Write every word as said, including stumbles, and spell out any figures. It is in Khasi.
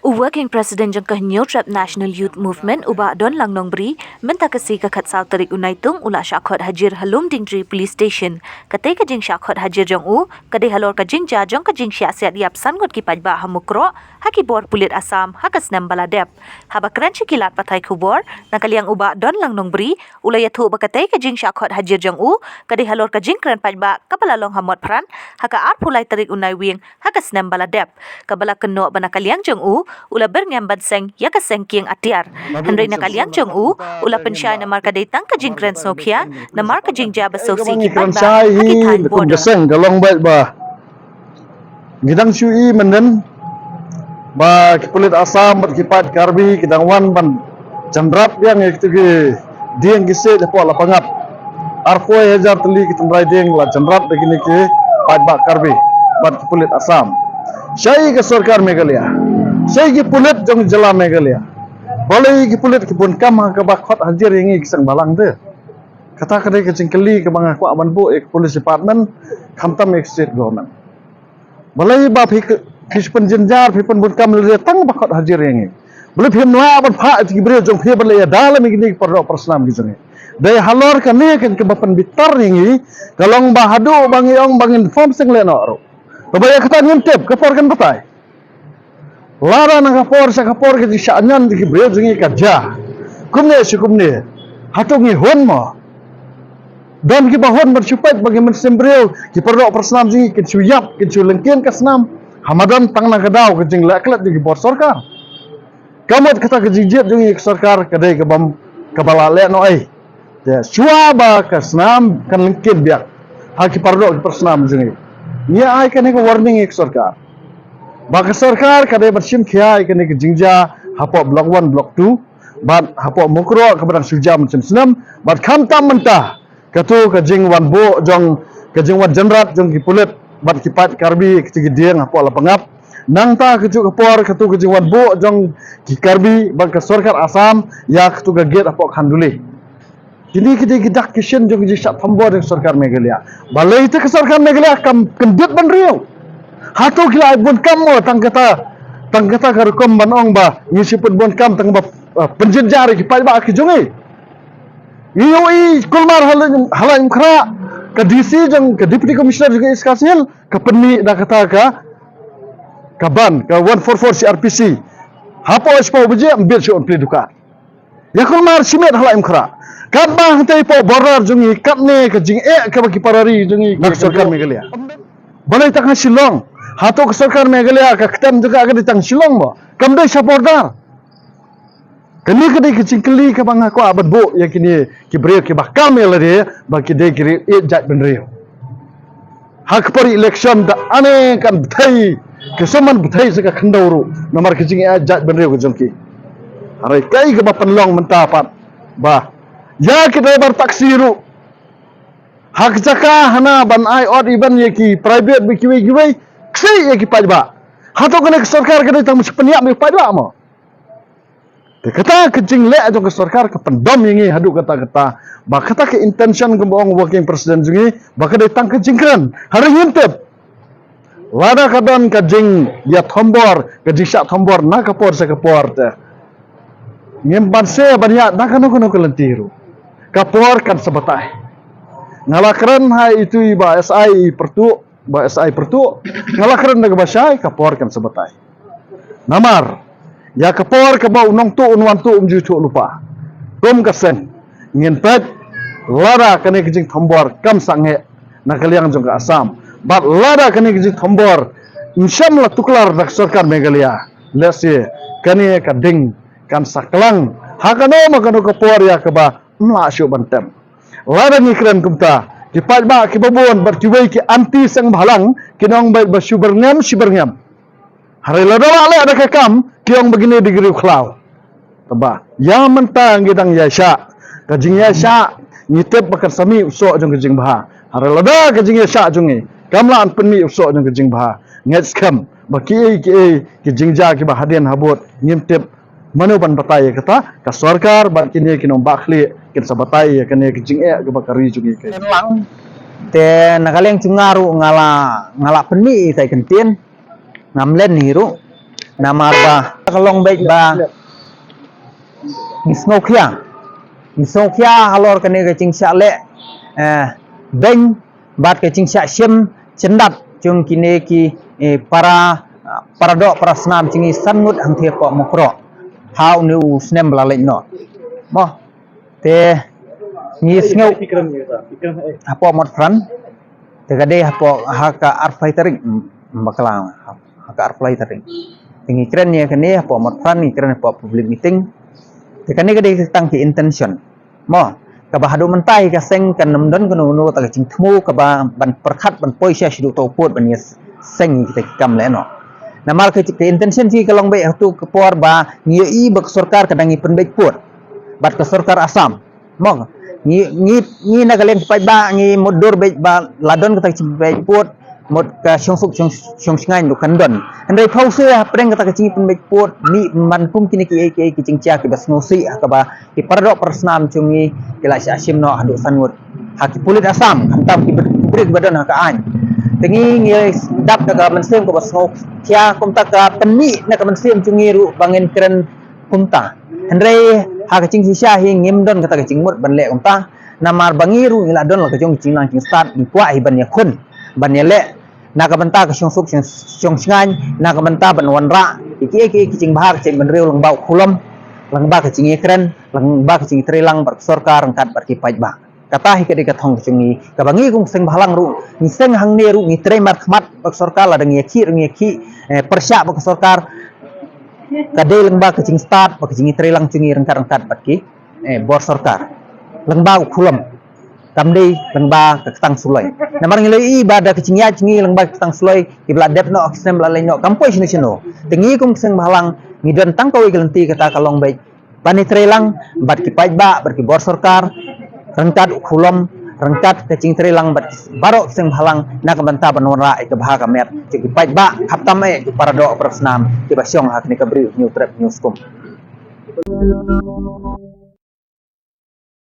U Working President jong ka Hynñiewtrep National Youth Movement, u Bah Donlang Nongbri, mynta ka sngi ka khatsaw tarik u Naitung, u la shah khot hajir ha Lumdiengjri Police Station. Katei ka jingshah khot hajir jong u ka dei halor ka jingjia jong ka jingshah siat ïap san ngut ki paidbah ha Mukroh ha ki bor pulit Assam ha ka snem ba la dep. Haba kren sha ki lad pathai khubor, na ka liang u Bah Donlang Nongbri u la ïathuh ba katei ka jingshah khot hajir jong u ka dei halor ka jingkren paidbah kaba la long ha Motphran ha ka arphew lai tarik u Naiwieng ha ka snem ba la dep, kaba la kynnoh ba na ka liang jong u u la byrngem ban seng ïa ka seng kieng atiar. Hynrei na ka liang jong u u la pynshai namar ka dei tang ka jingkren sngewkhia namar ka jingjia ba sngewsih ki paidbah ha ki thaiñ border. Ngi dang shu i mynnin ba ki pulit Assam bad ki paid Karbi ki dang wan ban jynrap ïa ngi, kitu ki dieng ki siej hapoh Lapangap. Arphew hajar tylli ki tynrai dieng la jynrap da kine ki paidbah Karbi bad ki pulit Assam. Shaei ka sorkar Meghalaya, shaei ki pulit jong jylla Meghalaya? Balei ki pulit ki bun kam ha kaba khot hajir ïa ngi ki seng bhalang te? Kata ka dei ka jingkylli kaba nga kwah ban buh ïa ka police department, khamtam ïa ka state government. Balei ba phi, phi pynjynjar, phi pynbun kam lade tang ba khot hajir ïa ngi? Balei phim lah ban phah ïa ki briew jong phi ban leh ïada lem ïa kine ki paralok parasnam ki jong ngi? Dei halor kane kan kaba pynbitar ïa ngi, ka long ba haduh ba ngi ong ba ngin form seng leh noh ruh, kaba ïa kata ngim tip, ka por kan batai. Lada na ka por sha ka por ka jingshah ñian ki briew jong ngi ka jia kumne shi kumne, hato ngi hun mo? Don kiba hun ban shu peit ba ki mynsiem briew, ki paralok parasnam jong ngi kin shu ïap, kin shu lyngkien ka snam ha madan tang na ka daw ka jingleh klet jong ki bor sorkar. Ka mut kata ka jingjied jong ngi ka sorkar ka dei ka bym, kaba la leh noh ei. Te shuwa ba ka snam kan lyngkien biang ha ki paralok ki parasnam jong ngi, ngi ai kane ka warning ïa ka sorkar ba ka sorkar ka dei ban shim khia ïa kane ka jingjia hapoh Block One, Block Two bad hapoh Mukroh kaba dang shu jia mynshem snem, bad khamtam mynta katu ka jingwan buh jong, ka jingwan jynrap jong ki pulit bad ki paid Karbi katu ki dieng hapoh Lapangap. Nangta kajuh ka por katu ka jingwan buh jong ki Karbi bad ka sorkar Assam ïa katu ka gate hapoh Khanduli. Kine ki dei ki dak ki shin jong ka jingshah thombor jong ka sorkar Meghalaya. Balei te ka sorkar Meghalaya kam kyndit bynriew? Hato ki la ai bun kam mo tang kata, tang kata ka rukom ban ong ba ngi shu pynbun kam tang ba, ah, pynjynjar ïa ki paidbah ki jong ngi? Ngi ïohi kulmar ha Laitumkhrah, ka D C jong, ka Deputy Commissioner jong ka East Khasi Hills ka pynmih da kata ka, ka ban, ka one four four C R P C. Hapoh shiphew baje ym bit shuh ban plie dukan. Ïa kulmar shimet ha Laitumkhrah. Katba hangtei hapoh border jong ngi katne ka jingeh kaba ki para ri jong ngi na ka sorkar Meghalaya. Balei tang ha Shillong? Hato ka sorkar Meghalaya ka ktem jong ka ka dei tang Shillong mo? Kam dei sha border. Kane ka dei ka jingkylli kaba nga kwah ban buh ïa kine ki briew kiba kam ïa lade ba ki dei ki riew ïeit jaitbynriew. Ha ka por election da ane kan bthei, ki sngewman bthei sa ka khyndew ruh namar ka jingïeit jaitbynriew ka jong ki. Hynrei kaei kaba pynlong mynta pat ba ïa ki driver taxi ruh, ha ka jaka hana ban ai odd even ïa ki private bad kiwei kiwei, ksai ïa ki paidbah. Hato kane ka sorkar ka dei tang ban shu pynïap ïa ki paidbah mo? Te kata ka jingleh jong ka sorkar ka pyndom ïa ngi haduh katta katta ba kata ka intention kumba ong u working president jong ngi ba ka dei tang ka jingkren. Hynrei ngim tip lada ka don ka jingïathombor, ka jingshah thombor na ka por sha ka por te, ngim banse ban ïaid na kano kano ka lynti ruh, ka por kan sa batai. Nga la kren ha itu i Bah S I Pyrtuh, Bah S I Pyrtuh, nga la kren da kaba shai, ka por kan sa batai. Namar ïa ka por kaba u nongtuh un wan tuh um ju ïathuh lypa. Kum ka seng ngin peit lada kane ka jingthombor kam sangeh na ka liang jong ka Assam bad lada kane ka jingthombor ym shym la tuklar da ka sorkar Meghalaya, lehse kane ka ding kan sa klang ha kano ma kano ka por ïa kaba ym lah shuh ban tem. Lada ngi kren kumta, ki paidbah kiba bun bad kiwei ki anti seng bhalang kin ong beit ba shu byrngem, shu byrngem. Hynrei lada la leh da ka kam ki ong ba kine dei ki riew khlaw. Tangba ïa mynta ngi dang ïaishah, ka jingïaishah ngi tip ba kan sa mih u soh jong ka jingbha. Hynrei lada ka jingïaishah jong ngi kam lah ban pynmih u soh jong ka jingbha, ngeit skhem ba kiei kiei ki jingjia kiba hadien habud ngim tip mano ban batai ïa kata, ka sorkar bad kine ki nongbah khlieh kin sa batai ïa kane ka jingeh kaba ka ri jong ngi ka. Te na ka liang jong nga ruh nga la, nga la pynmih ïa ka ktien, ngam len hi ruh. Namar ba ka long beit ba ngi sngewkhia, ngi sngewkhia halor kane ka jingshah leh, eh, beiñ bad ka jingshah shim chyndat jong kine ki, eh, para, para doh para snam jong ngi san ngut hangtei hapoh Mawkroh ha une u snem ba la leit noh. Mo, te ngi sngew hapoh Motphran. Te ka dei hapoh ha ka arphew lai tarik, mm, bakla, ha ka arphew lai tarik. Te ngi kren ïa kane hapoh Motphran, ngi kren hapoh public meeting. Te kane ka dei tang ki intention. Mo, kaba haduh mynta hi ka seng kan ym don kano kano kata ka jingthmu kaba ban pyrkhat ban poi sha shaduh tau pud ban ïa seng kita ki kam lehnoh. Namar ka, ka intention jong ngi ka long beit haduh ka por ba ngi ïohi ba ka sorkar ka dang ïa pynbeit pud bad ka sorkar Assam. Mo, ngi, ngi, ngi na ka liang ki paidbah ngi mutdur beit ba la don kata ka jingpynbeit pud, mut ka shongsuk shong, shongshngaiñ ruh kan don. Hynrei phewse hapdeng kata ka jingpynbeit pud, mih man kum kine kiei kiei ki jingjia kiba sngewsih ha kaba ki para doh para snam jong ngi ki la shah shim noh haduh san ngut ha ki pulit Assam, khamtam ki br-, ki briew kiba don ha ka aiñ. Te ngi, ngi dap da ka mynsiem kaba sngewkhia, kumta ka pynmih na ka mynsiem jong ngi ruh ba ngin kren kumta. Hynrei ha ka jingshisha hi ngim don kata ka jingmut ban leh kumta. Namar ba ngi ruh ngi la don la ka jong ka jingnang jingstad, ngi kwah hi ban ïakhun, ban ïaleh na ka bynta ka shongsuk shong, shongshngaiñ, na ka bynta ban wanrah ïa kiei kiei ki jingbha ka jaitbynriew lyngba u khulom, lyngba ka jingïakren, lyngba ka jingtreilang bad ka sorkar ryngkat bad ki paidbah. Kata hi ka dei ka thong ka jong ngi kaba ngi kum seng bhalang ruh, ngi seng hangne ruh ngi trei markhmat bad ka sorkar, lada ngi ïakhih ruh ngi ïakhih, eh, pyrshah bad ka sorkar. Ka dei lyngba ka jingstad bad ka jingtreilang jong ngi ryngkat ryngkat bad ki, eh, bor sorkar, lyngba u khulom. Kam dei lyngba ka ktang suloi. Namar ngi la ïohi ba da ka jingïaid jong ngi lyngba ka ktang suloi, kiba la dep noh ha ki snem ba la leit noh kam poi shano shano. Te ngi kum seng bhalang ngi don tang kawei ka lynti, kata ka long beit ban ïatreilang bad ki paidbah bad ki bor sorkar ryngkat u khulom, ryngkat ka jingtreilang bad baroh ki seng bhalang na ka bynta ban wanrah ïa ka bha ka miat jong ki paidbah, khamtam eh ki para doh para snam kiba shong ha kane ka Bri u Hynñiewtrep Hynñiewskum.